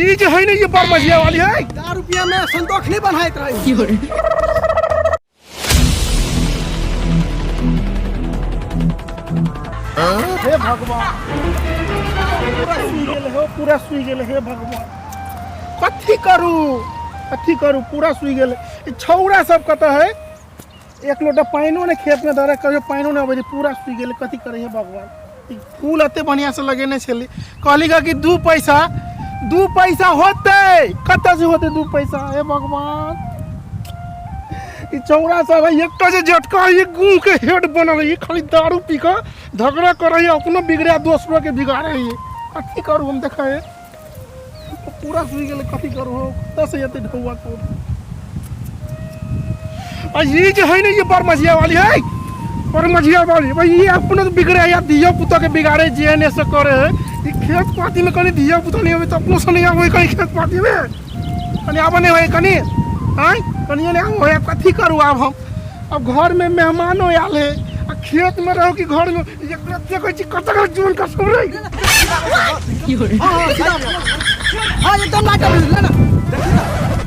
ये जे है ना ये बरमझिया वाली है। दारू पिया में संतोष नहीं बनाइत रही। हे भगवान, पूरा सुई गेल हे, पूरा सुई गेल। हे भगवान, कथी करू, कथी करू, पूरा सुई गेल। ई छौड़ा सब कतऽ है? एक लोटा पानिओ नहि खेतमे दऽ रहे, कहियो पानिओ नहि अबै छै, पूरा सुखि गेलै। कथी करै हे भगवान? ई फूल एते बढ़िआँसँ लगेने छली, कहली कि 2 पैसा, 2 पैसा होतै। कतऽसँ होतै 2 पैसा? हे भगवान, ई चौड़ा सब है, एकटा जे झटका है, गूँ के हेड बनल है। ई खाली दारू पी कऽ झगड़ा करै है, अपनो बिगड़े, दोसरो के बिगाड़े है। कथी करू हम? देखै है, पूरा सुखि गेलै। कथी करू हम? कतऽसँ एतै ढौआ कोन? आ ये जो है ना ये बरमझिया वाली है, बरमझिया वाली भाई, ये अपने तो बिगड़े या धिया पुता के बिगाड़े, जे एन से करे है। ये खेत पाती में कनी धिया पुता नहीं आवे तो अपनो से नहीं आवे। कहीं खेत पाती में कनी आवे नहीं होए, कनी आय कनी नहीं आवे होए। कथी करू आब हम? अब घर में मेहमानो आयल है आ खेत में रहो कि घर में? एकरा देखै छी कतक जोन का सब रही। हाँ हाँ, सीधा हाँ, एकदम लाइट ले ना। देखी ना,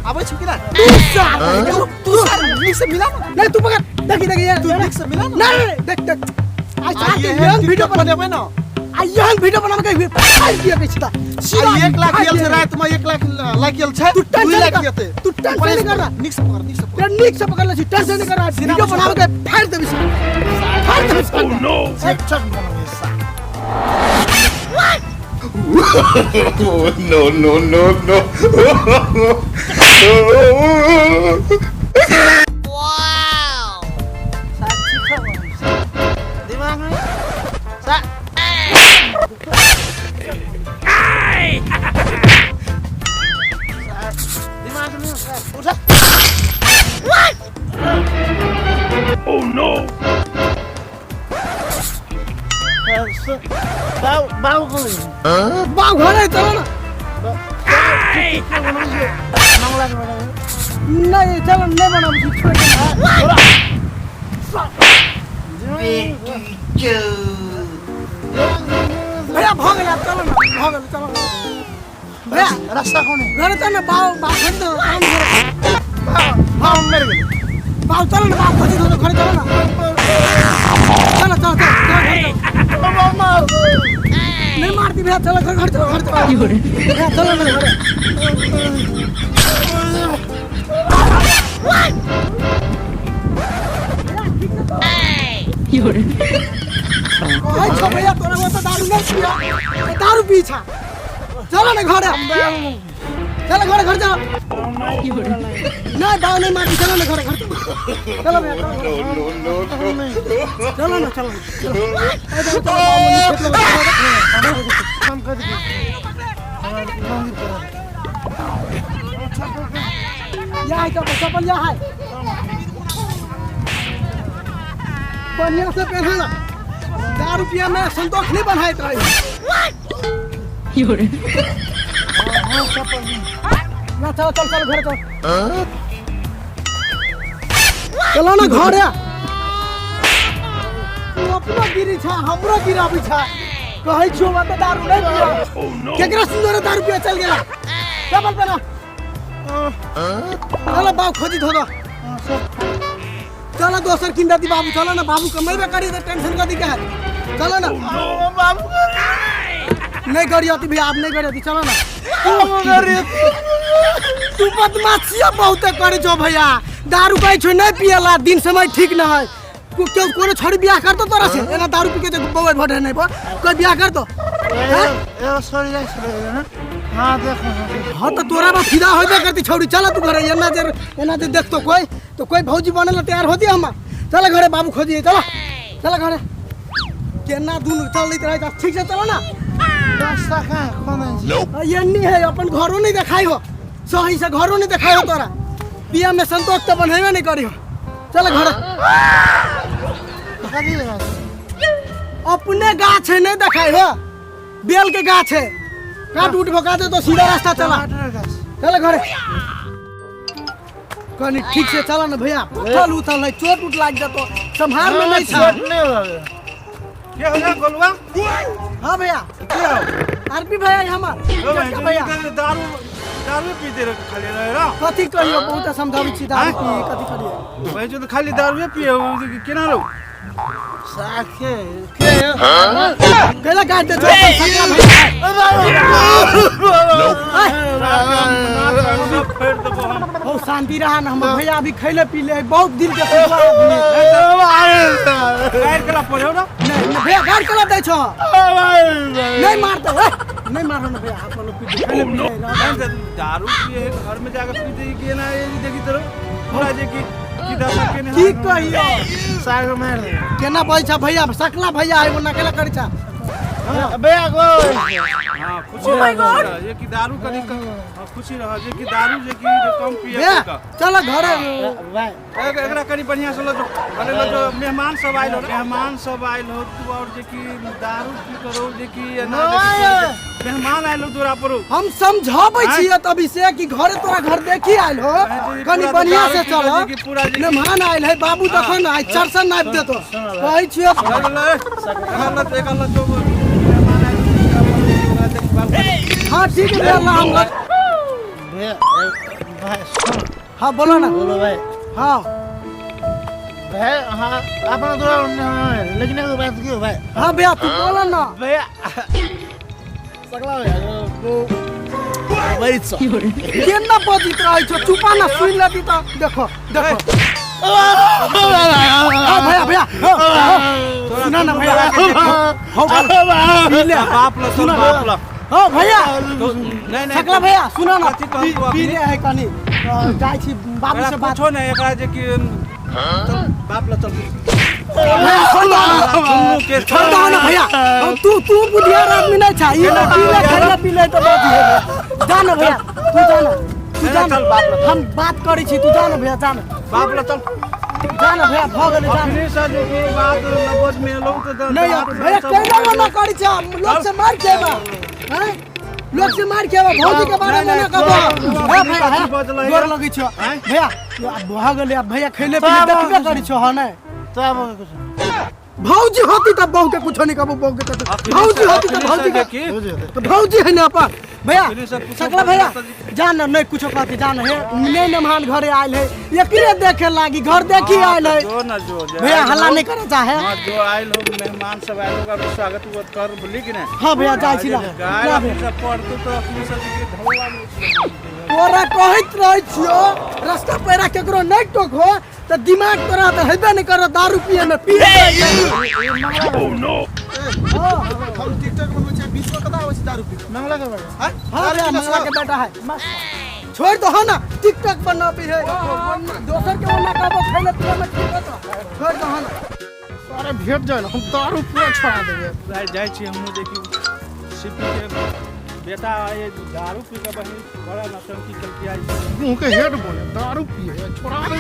आबै छी कि ना? तू सार, तू सार नीक से मिला ना। नहीं, तू पकड़, देखी देखी ये। तू नीक से मिला ना। नहीं नहीं, देख देख, आज आ सार के ये यहन वीडियो टिकटॉक बना बनेबै ना। आ यहन वीडियो बना के फाड़ दिया के सीधा सीधा। आ 1 लाख फाड़ गेल छै। दिया। रात में 1 लाख लाग गेल छै। तू टेंशन 2 लाख नहीं कर। जेतै। तू टेंशन नहीं कर रहा। नीक से पकड़, नीक से पकड़। ते नीक से पकड़ ले छी, टेंशन नहीं कर रहा। वीडियो बना के फाड़ देबी, फाड़ देबी। चक बनबै सा। No, no, no, no. दिमाग में सा दिमाग में उठा। Oh no! बाउ बाउ को बाऊ घरे चलो ना। मंगला के बनाबै। नहीं, चलो, नहीं बनाबी छी, छोड़ दे। भैया, भऽ गेल, आब चलो ना, भऽ गेल, चलो ना भैया। रास्ता कोन है? घरे चल ना, बाऊ बाऊ खोजी दो, चलो ना घरे। हाँ, मर गेलै। बाऊ, चलो ना, बाऊ खोजी दो, घरे चलो ना, चलो चलो चलो चलो, घरे चलो। नहीं मारती भैया, चलो घर, घर चलो, घर चलो भैया, चलो ना घरे। कहै छौ भैया, तोरा ओतऽ दारू नहीं पिया, तो दारू पी छा। चलो ना घरे, चलो घरे, घर चलो। नहीं, दारू नहीं मारती, चलो ना घरे, घर चलो, चलो भैया, चलो घरे। No, no, no. चलो ना, चलो चलो, ए, चलो, चलो, बाबू, खेत लो, चलो। काम कर दे। या है चप्पल, चप्पल या है, बढ़िया से पहना ना। दारू पिया में संतोष नहीं बनाइत रही ना। चलो चल चल, घर चल, चलो ना घर। तू अपनो गिरी छा, हमरो गिराबी छा। कहै छियो मत दारू नहीं पिया, केकरा सुंदर दारू पिया चल गेला। चप्पल पहना, चलो, बाबू खोजी धो दो, चलो, दोसर किन दी बाबू, चलो ना। बाबू कमेबे करी तो टेंशन कथी के है? चलो ना। बाबू। नहीं गरियती भैया, आप नहीं गरियती, चलो ना। तू बदमाशिया बहुते करे छो भैया। दारू कहै छो नहीं पियला, दिन समय ठीक न है। क्यों कोनो छोड़ी बियाह कर दो तोरा से? एना दारू पी के जे बौआ भटे नहीं पर कोई बियाह कर दो? एगो छोरी जाइ छलै ना, हाँ, देख। हाँ, तो तोरा में फिदा होबे करती छौड़ी। चल तू घरे। एना जे एना जे देखतो कोई तो कोई भौजी बने ला तैयार होती हमार। चल घरे, बाबू खोजिए, चलो चल घरे। केना दुनू चलैत रहै, ठीक से चलो ना। रास्ता कहाँ कोन है? ये नहीं है, अपन घरो नहीं देखाई हो, सही से घरो नहीं देखाई हो। तोरा पिया में संतोष तो बनेबे नहीं करी हो। चल घर। कथी है? अपने गाछ है, नहीं देखाई हो? बेल के गाछ है, काट उठ भोका दे तो सीधा रास्ता चला। टमाटर गाछ। चल घरे, कनी ठीक से चला ना भैया, पत्थर उथल है, चोट उट लाग जतो, संभाल में नहीं था। चोट नहीं हो। क्या हो गया गोलुआ? हाँ भैया। क्या हो? आरपी भैया, हमार ओ भाई, छोटका भैया। दारू दारू पीते रह खाली रहे रह कथी कहियो बहुत समझाबै छी दारू पी कथी करियो भाई जो तो खाली दारू पिए केना रहो साखे के कैला काट दे छो सकला भैया फेर देबो हम हो शांति रहा ना हमर भैया अभी खैले पीले है बहुत दिल के सुखा आदमी गायर केला पढ़ो ना नहीं नहीं, भैया गाड़ केला दै छो नहीं मारते ए नहीं मारो ना भैया आप लोग पी खैले पीले है, रह। दारू पिए घर में जाकर पीते कि ना ये देखी तरो पूरा जे कि की दशा केने की कहियो साग मार दे केना बजै छ भैया सकला भैया है ओना केला करै छ भैया गो हां खुशी रह जे कि दारू कनी कम हाँ, खुशी रह जे कि दारू जे कि जे कम पिए भैया चल घरे भाई एकरा कनी बढ़िया से ल जो अरे ल जो मेहमान सब आइल हो मेहमान सब आइल हो तू और जे कि दारू पी करो जे कि एना जे कि मेहमान आइल हो तोरा पर हम समझाबै छियै तभी से कि घरे तोरा घर देखी आयल हो कनी बढ़िया से चल पूरा जे कि मेहमान आयल है बाबू तखन आइ चरसन नापि देतो कहै छियै ल ल ल एकरा ल जो मेहमान आइल हो, ओकरा देखभाल कर। हाँ ठीक है भैया ला हम भैया भाई सुन हाँ बोलो ना बोलो भाई हाँ भाई हाँ अपना थोड़ा लेकिन एगो बात की भाई हाँ भैया तू बोलो ना भैया सकला भैया वो भाई केना बजित रहै छौ चुपा ना सुनि लेती तऽ देखो देखो हाँ भैया भैया हाँ, हाँ, सुना ना भैया हो पी ले बाप ल सुना बाप ल हाँ भैया तो नहीं नहीं सकला भैया सुना ना कथी कहू तू पी ले है कनी जाइ छी बाबू एकरा से बात पूछो नहीं एकरा जे कि चल बाप ल चल भैया छोड़ दो ना। दुनू के छोड़ दो ना भैया हम तू तू बुधियार आदमी नहीं छा ई पी ले खैले पी ले तो बात है जा ना भैया तू जा ना तू जा ना चल बाप ल हम बात करै छी तू जा ना भैया जा ना बाप ल चल जा ना भैया भऽ गेलै जा ना। अपने से जे कि बात लबज में एलौ तऽ नहीं बाप भैया सब कैला मना करै छै लोग से मार खेबा हैं लोग से मार खेबा भौजी के बारे में ना कहबो हे भैया हे गोर लगै छौ भैया आब भऽ गेलै आब भैया खैले पीले देखबे करै छौ हँ नहि तो आप कुछ भौजी होती तब बहू के कुछो नहीं कहबो बहू के तो भौजी होती तब भौजी के तो भौजी है ना अपन भैया सकला भैया जान ना नहीं कुछो कहती जान है नहीं मेहमान घरे आयल है एकरे देखे लागी घर देखी आयल है जो ना जो जे भैया हल्ला नहीं करे चाहे हाँ जो आयल हो मेहमान सब आयल होगा स्वागत उगत कर बोली कि नहीं हाँ भैया जाइ छी ला गाय ला अपने भैया सब पढ़तौ तो अपने सब के ढौला में तोरा कहैत रहै छियो रास्ता पैरा केकरो नहीं टोकहो तऽ दिमाग तोरा तऽ हेबे नहीं करो दारू पिए में पी हम टिकटॉक में छै बीच में कता आबै छै दारू पी के मंगला के बारे हैं हाँ भैया मंगला के बेटा है छोड़ दो ना टिकटॉक पर ना पी है दोसर के ओना कहबो खैले पिए में ठीक होतो छोड़ दो ना अरे भेट जाए ना हम दारू पूरा छोड़ा देबे जाइ जाइ छी हमहूँ जे कि शिव के बेटा आए दारू पी के बहिन बड़ा नौटंकी केलकै आइ मुँह के हेड बोले दारू पिए छोड़ा दे।